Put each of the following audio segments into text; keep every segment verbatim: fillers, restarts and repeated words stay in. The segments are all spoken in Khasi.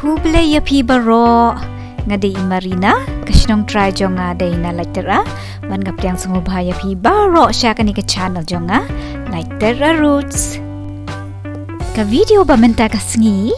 Khublei ïa phi baroh. Nga dei i Marina, ka shnong trai jong nga dei na Laitera. Bad nga pdiang sngewbha ïa phi baroh sha kane ka channel jong nga, Laitera Roots. Ka video ba mynta ka sngi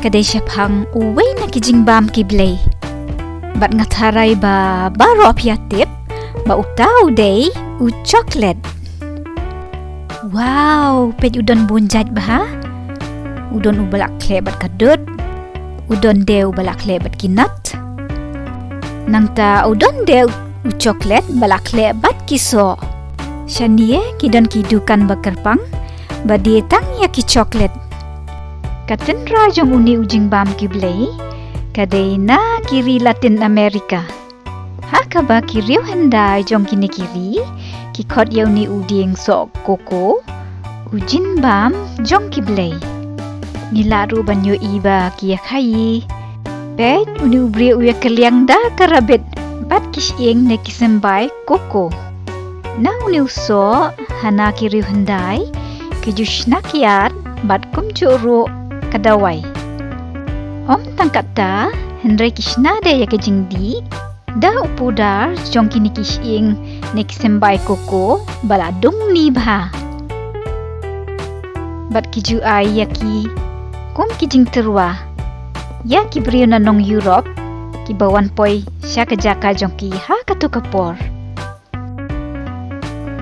ka dei shaphang uwei na ki jingbam ki blei. Bad nga tharai ba baroh phi ïa tip ba uta u dei u chocolate. Wow, peit u don bun jait bha. U don uba la khleh bad ka dud. U don de uba la khleh bad ki nut. Nangta u don de u chocolate ba la khleh bad ki soh. Shane ki don ki dukan ba kyrpang ba die tang ïa ki chocolate. Ka tynrai jong une u jingbam ki blei ka dei na ki ri Latin America. Ha kaba ki riew hyndai jong kine ki ri ki khot ïa une u dieng soh koko u jingbam jong ki blei. Ngi lah ruh ban ïohi ba ki ïa khaïi. Peit, une u briew u ïa kylliang da ka rabbit bad ki shyieng ne ki symbai koko. Na une u soh, hana ki riew hyndai ki ju shna kiad bad kumjuh ruh ka dawai. Ym tang katta, hynrei ki shna de ïa ka jingdih da u pudar jong kine ki shyieng ne ki symbai koko ba la dung ni bha. Bad ki ju ai ïa ki kum ki jingtyrwa ïa ki briew na nong Europe kiba wan poi sha ka jaka jong ki ha kato ka por.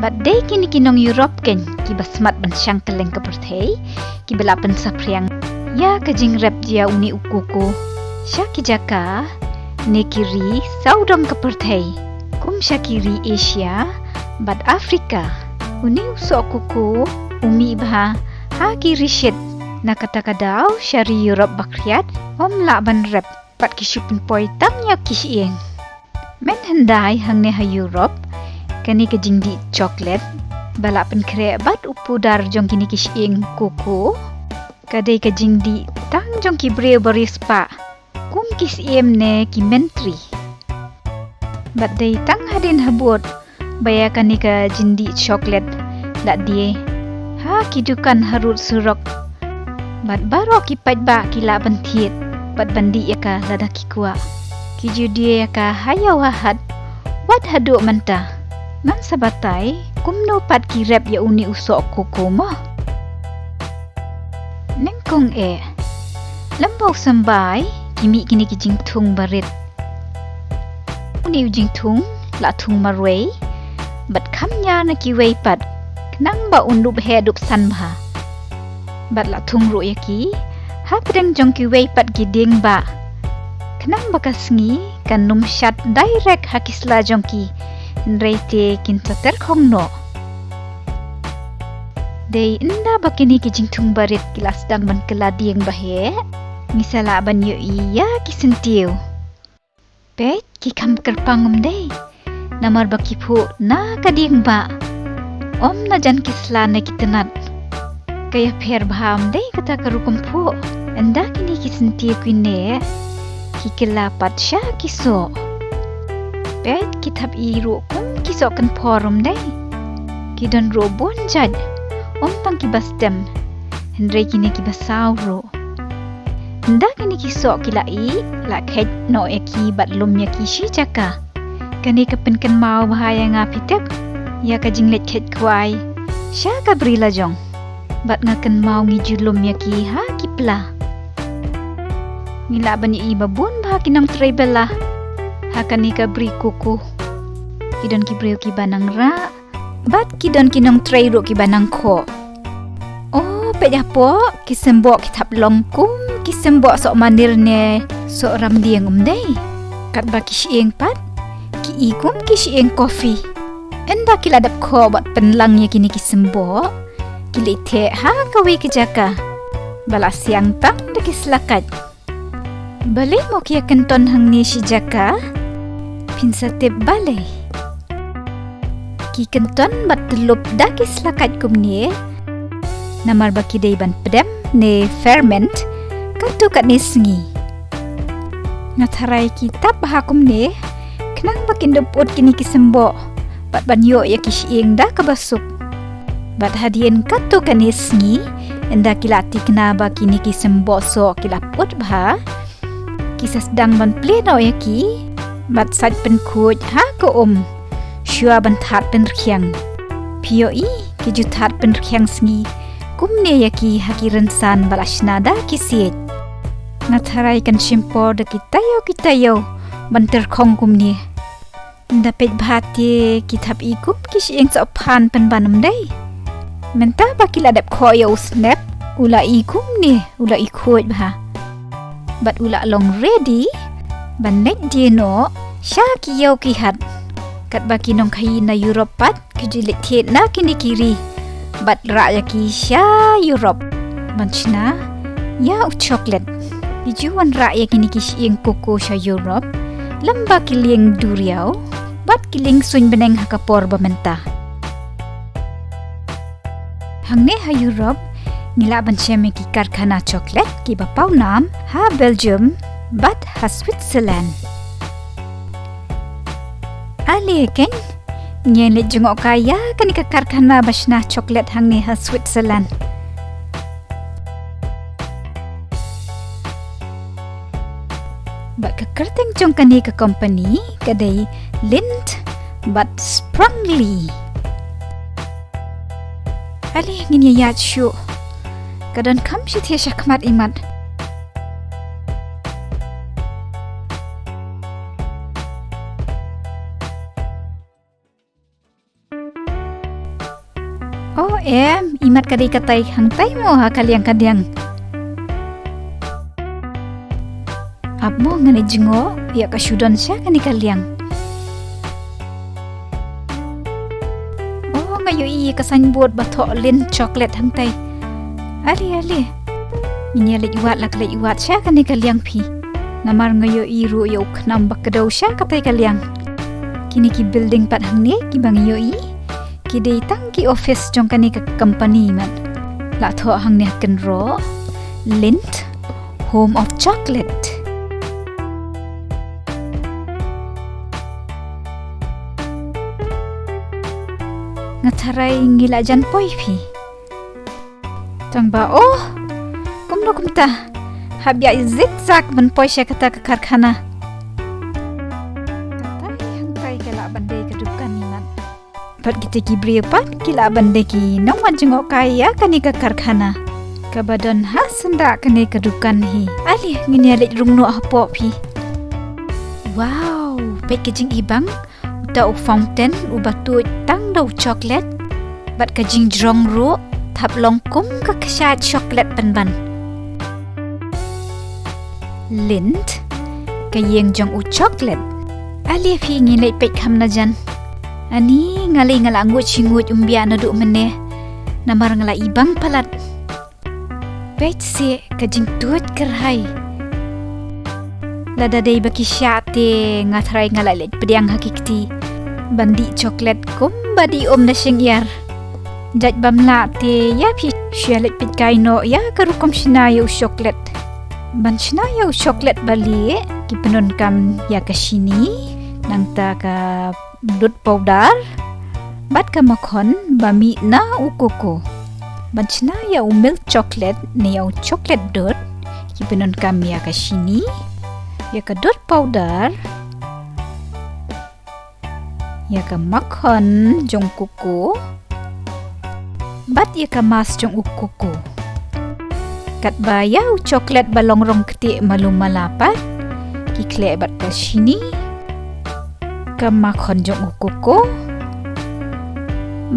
Bad dei kine ki nong Europe kein kiba smat ban shang kylleng ka pyrthei, kiba la pynsaphriang ïa ka jingrep ïa une u koko sha ki jaka ne ki ri sawdong ka pyrthei, kum sha ki ri Asia bad Africa. Une u soh koko u mih bha ha ki ri shit, na kata ka daw sha ri Europe ba khriat ym lah ban rep bad ki shu pynpoi tang ïa ki shyieng. Mynhyndai hangne ha Europe, kane ka jingdih chocolate ba la pynkhreh bad u pudar jong kine ki shyieng koko ka dei ka jingdih tang jong ki briew ba riewspah, kum ki syiem ne ki myntri. Bad dei tang hadien habud ba ïa kane ka jingdih chocolate la die ha ki dukan harud surok. Bad baroh ki paidbah ki lah ban thied bad ban dih ïa ka lada ki kwah. Ki ju die ïa ka ha ïew ha hat wat haduh mynta. Ngan sa batai kumno pat ki rep ïa une u soh koko mo. Nyngkong eh, lem bad u symbai ki mih kine ki jingthung barit. Une u jingthung la thung marwei bad kham ñiar na kiwei pat, khnang ba un dup heh dup san bha. Bad la thung ruh ïa ki hapdeng jong kiwei pat ki dieng bah, khnang ba ka sngi kan ym shad direct ha ki sla jong ki, hynrei te kin sa tyrkhong noh. Dei ynda ba kine ki jingthung barit ki la sdang ban kylla dieng ba heh, ngi sa lah ban ïohi ïa ki syntiew. Peit, ki kham kyrpang ym dei, namar ba ki phuh na ka dieng bah, ym na jan ki sla ne ki tnat. Ka ïapher bha ym dei kata ka rukom phuh. Ynda kine ki syntiew ki neh, ki kylla pat sha ki soh. Peit, ki thap-i ruh kum ki soh kynphor ym dei. Ki don ruh bun jait, ym tang kiba stem, hynrei kine kiba saw ruh. Ynda kine ki soh ki la ih, la kheit noh ïa ki bad lum ïa ki shi jaka. Kane ka pynkynmaw bha ïa nga, phi tip, ïa ka jingleit kheit khwai sha ka bri lajong. Bad nga kynmaw ngi ju lum ïa ki ha ki pla. Ngi lah ban ïohi ba bun bha ki nongtrei bylla ha kane ka bri koko. Ki don ki briew kiba nang rah bad ki don ki nongtrei ruh kiba nang khoh. O, peit hapoh, ki symboh ki thap long kum ki symboh soh manir ne soh ramdieng ym dei. Katba ki shyieng pat ki i kum ki shyieng kofi. Ynda ki la dep khoh bad pynlang ïa kine ki symboh, ki leit theh ha kawei ka jaka ba la siang tang da ki slakait. Balei mo ki ïa kynton hangne shi jaka? Phin sa tip balei. Ki kynton bad tyllup da ki slakait kumne namar ba ki dei ban pdem ne ferment katto katne sngi. Nga tharai ki tap bha kumne khnang ba kin dup ut kine ki symboh bad ban ïoh ïa ki shyieng da kaba suk. Bad hadien katto katne sngi, ynda ki la tikna ba kine ki symboh soh ki la pyut bha, Ki sa sdang ban plie noh ïa ki bad sait pynkhuid ha ka um shuwa ban thad pynrkhiang. Phi ïohi, ki ju thad pynrkhiang sngi kumne ïa ki ha ki rynsan ba la shna da ki siej. Nga tharai kan shim por da ki taïew ki taïew ban tyrkhong kumne. Ynda peit bha te ki thap i kum ki shyieng sohphan pynban, ym dei? Mynta ba ki la dep khoh ïa u snep, u la i kumne, u la i khuid bha. Bad u la long ready ban leit die noh sha ki ïew ki hat. Katba ki nongkhaïi na Europe pat ki ju leit thied na kine ki ri bad rah ïa ki sha Europe ban shna ïa u chocolate. Ki ju wanrah ïa kine ki shyieng cocoa sha Europe lem bad ki lieng duriaw bad ki lieng suiñ bneng ha ka por ba mynta. Hangne ha Europe ngi lah ban shem ïa ki karkhana chocolate kiba pawnam ha Belgium bad ha Switzerland. Ale keiñ, ngin leit jngoh kai ïa kane ka karkhana ba shna chocolate hangne ha Switzerland. Bad ka kyrteng jong kane ka company ka dei Lindt bad Sprüngli. Ale ngin ïa ïaid shuh. Ka donkam shi thiah sha khmat imat. Oh em, imat ka dei katai hangtai mo ha ka liang ka diang. Ap mo ngan ïa jngoh ïa ka shu don sha kane ka liang. Oh, nga ïohi ïa ka signboard ba thoh Lindt chocolate hangtai. Ale ale. Ngin ïa leit wad la ka leit wad sha kane ka liang phi. Namar nga ïohi ruh ïa u khnam ba kdew sha katai ka liang. Kine ki building pat hangne kiba nga ïohi ki dei tang ki office jong kane ka company mat. La thoh hangne ha kynroh Lindt, home of chocolate. Nga tharai ngi la jan poi phi. Tang ba, oh, kumno kumta. Hap ïa zigzag ban poi sha kata ka karkhana. Katai hangtai ka lah ban dei ka dukan imat. Bad kita ki briew pat ki lah ban dei ki nongwan jngoh kai ïa kane ka karkhana kaba don ha syndah kane ka dukan hi. Ale ngin ïa leit rung noh hapoh phi. Wow, peit ka jingibang. Uta u fountain uba tuid tang da u chocolate bad ka jingjrong ruh thap long kum ka kshaid chocolate pynban. Lindt, ka ïing jong u chocolate. Ale phi ngin leit peit kham na jan. Ani nga lei nga la nguid shi nguid ym biang naduh mynne namar nga la ibang palat. Peit seh ka jingtuid kyrhai. Lada dei ba ki shah te nga tharai nga la leit pdiang ha ki kti ban dih chocolate kumba dih um na shyngiar. Jait bym lah te ïa phi shu ïa leit peit kai noh ïa ka rukom shna ïa u chocolate. Ban shna ïa u chocolate ba lieh ki pyndonkam ïa ka shini nangta ka dud powder bad ka makhon ba mih na u cocoa. Ban shna ïa u milk chocolate ne ïa u chocolate dud ki pyndonkam ïa ka shini, ïa ka dud powder, ïa ka makhon jong u cocoa bad ïa ka mask jong u cocoa. Katba ïa u chocolate ba long rong ktieh malu mala pat ki khleh bad ka shini, ka makhon jong u cocoa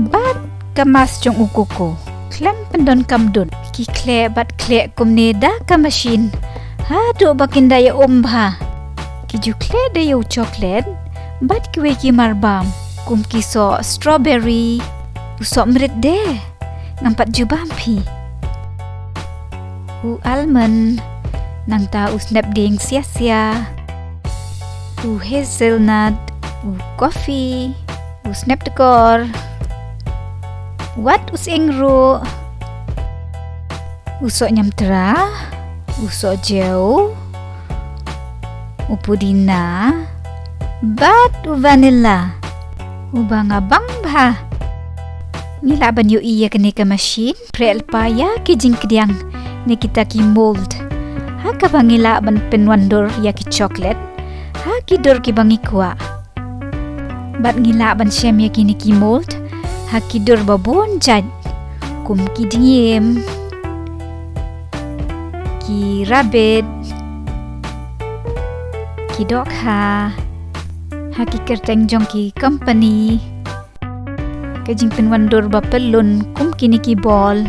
bad ka mask jong u cocoa. Khlem pyndonkam dud, ki khleh bad khleh kumne da ka machine haduh ba kin da ïa um bha. Ki ju khleh da ïa u chocolate bad kiwei ki marbam kum ki soh strawberry, u soh mrit de. Ngam pat ju bam phi. U almond, nangta u snep dieng sia sia, u hazelnut, u coffee, u snep dkor, wat u sying ruh, u soh ñiamtra, u soh jew, u pudina bad u vanilla. Uba nga bang bha. Ngi lah ban ïohi ïa kane ka machine pyrshah lypa ïa ki jingkdiang ne kita ki mold. Ha kaba ngi lah ban pynwandur ïa ki chocolate ha ki dur kiba ngi kwah. Bad ngi lah ban shem ïa kine ki mold ha ki dur ba bun jait, kum ki dngiem, ki rabbit, ki dohkha, ha ki kyrteng jong ki company. Ka jingpynwandur ba pyllun kum kine ki ball.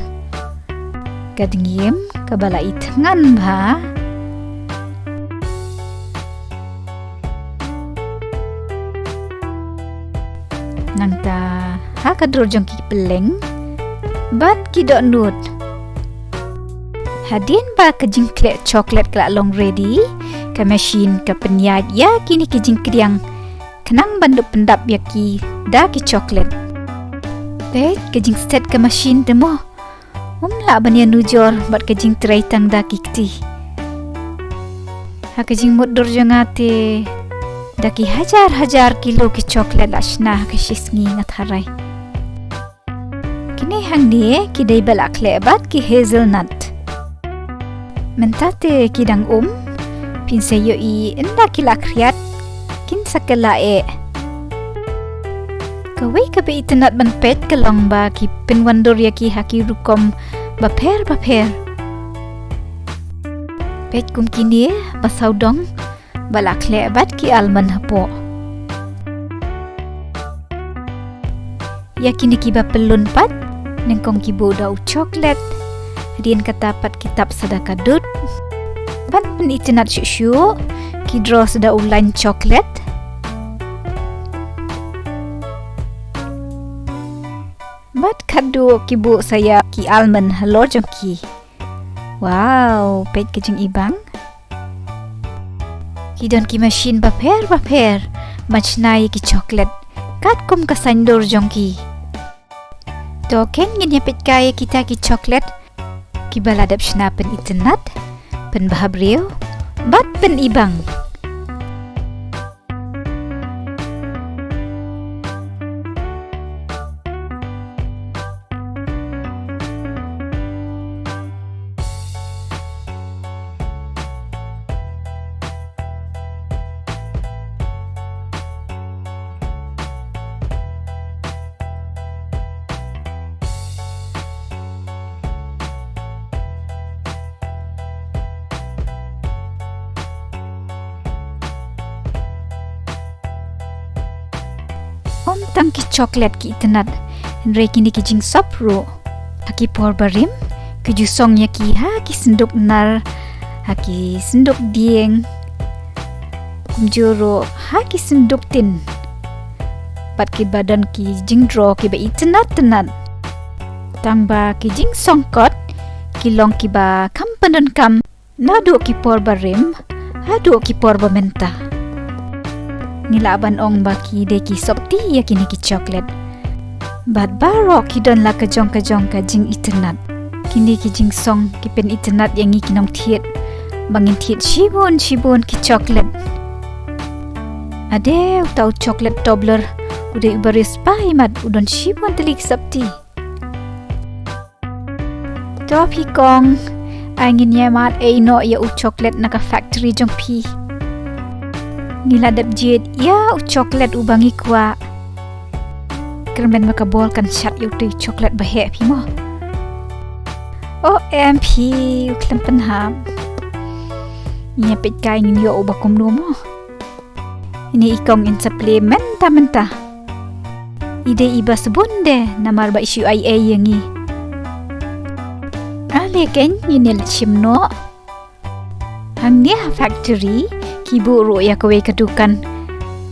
Ka dngiem kaba la i thngan bha. Nangta ha ka dur jong ki pylleng bad ki dohnud. Hadien ba ka jingkhleh chocolate ka la long ready, ka machine ka pynïaid ïa kine ki jingkdiang khnang ban dup pyndap ïa ki da ki chocolate. Peit ka jingset ka machine te mo. Um lah ban ïanujor bad ka jingtrei tang da ki kti. Ha ka jingmut dur jong nga te da ki hajar hajar kilo ki chocolate la shna ha ka shisngi nga tharai. Kine hangne ki dei ba la khleh bad ki hazelnut. Mynta te ki dang um, phin sa ïohi ynda ki la khriat, kin sa kylla eh. Kawei kaba itynnad ban peit ka long ba ki pynwandur ïa ki ha ki rukom bapher bapher. Peit kum kine ba sawdong, ba la khleh bad ki almond hapoh. Ïa kine kiba pyllun pat, nyngkong ki buh da u chocolate, hadien kata pat ki tap sa da ka dud. Ban pynitynnad shuh shuh, ki draw sa da u line chocolate. Bad khadduh ki buh sa ïa ki almond halor jong ki. Wow, peit ka jingibang. Ki don ki machine bapher bapher ban shna ïa ki chocolate katkum ka saiñdur jong ki. To ken ngin ïa peit kai ïa kita ki chocolate kiba la dep shna pynitynnad, pynbhabriew bad pynibang. Ym tang ki chocolate ki itynnad, hynrei kine ki jingsop ruh. Ha ki por barim, ki ju song ïa ki ha ki synduk nar, ha ki synduk dieng. Kumjuh ruh ha ki synduk tin. Bad kiba don ki jingdraw kiba itynnad tynnad. Tang ba ki jingsong kot ki long kiba kham pyndonkam naduh ki por barim haduh ki por ba mynta. Ngi lah ban ong ba ki dei ki sopti ïa kine ki chocolate. Bad baroh ki don la ka jong ka jong ka jingitynnad. Kine ki jingsong ki pynitynnad ïa ngi ki nongthied ba ngin thied shibun shibun ki chocolate. Ade uta u chocolate Toblerone u dei uba riewspah mat, u don shibun tylli ki sopti. To phi kong, ai ngin ïa mad ei noh ïa u chocolate na ka factory jong phi. Ngi la dep jied ïa u chocolate uba ngi kwah. Kyrmen ba ka ball kan shat ïa utu u chocolate ba heh phi mo. O em phi, u khlem pynhap. Ngi ïa peit kai ngin ïoh uba kumno mo. Ine i kong in sa plie mynta mynta. I dei iba sbun de namar ba i shu ai ei ïa ngi. Ale kein ngin ïa leit shim noh. Hangne ha factory ki buh ruh ïa kawei ka dukan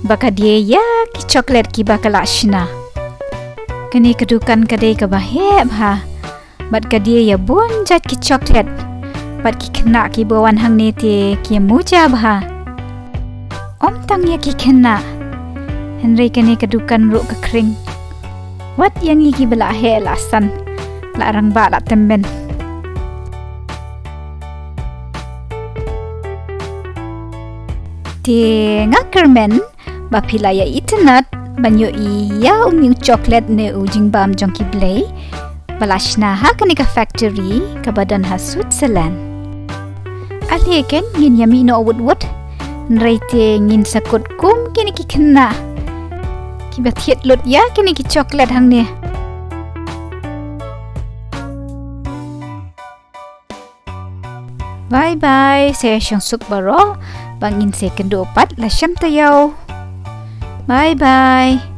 ba ka die ïa ki chocolate kiba ka la shna. Kane ka dukan ka dei kaba heh bha. Bad ka die ïa bun jait ki chocolate. Bad ki khynnah kiba wan hangne te ki ïa muja bha. Ym tang ïa ki khynnah, hynrei kane ka dukan ruh ka khring. Wat ïa ngi kiba la heh la san, la rangbah la tymmen. Te nga kyrmen ba phi la ïa itynnad ban ïohi ïa une u chocolate ne u jingbam jong ki blei ba la shna ha kane ka factory kaba don ha Switzerland. Ale ken ngin ïa mih noh wut wut. Hynrei te ngin sa kut kum kine ki khynnah kiba thied lut ïa kine ki chocolate hangne. Bye bye, sa ïa shong suk baroh, ba ngin sa ïakynduh pat la shem taïew. Bye bye.